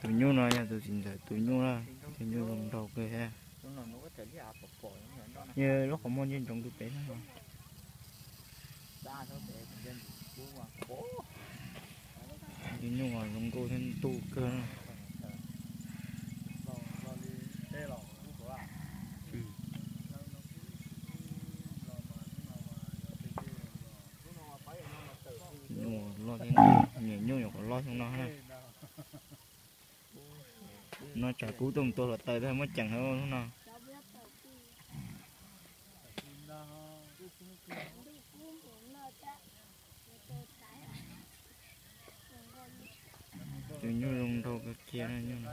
Tus nyuj no yog tus txiv ntxawm tus nyuj na, tus nyuj zoo nraug kawg thiab. Yog lub qhov muag ntsia ntsoov tus pem no. Tus nyuj zoo nkauj thiab ntuj kawg na. Nyuj loj thiab, niam nyuj nyuam qhuav loj xyoo no na. No tsam kub tuaj mus tua hluav taws thiaj muab ceem lub no. Tus nyuj zoo nraug kawg kiag na nyuj no.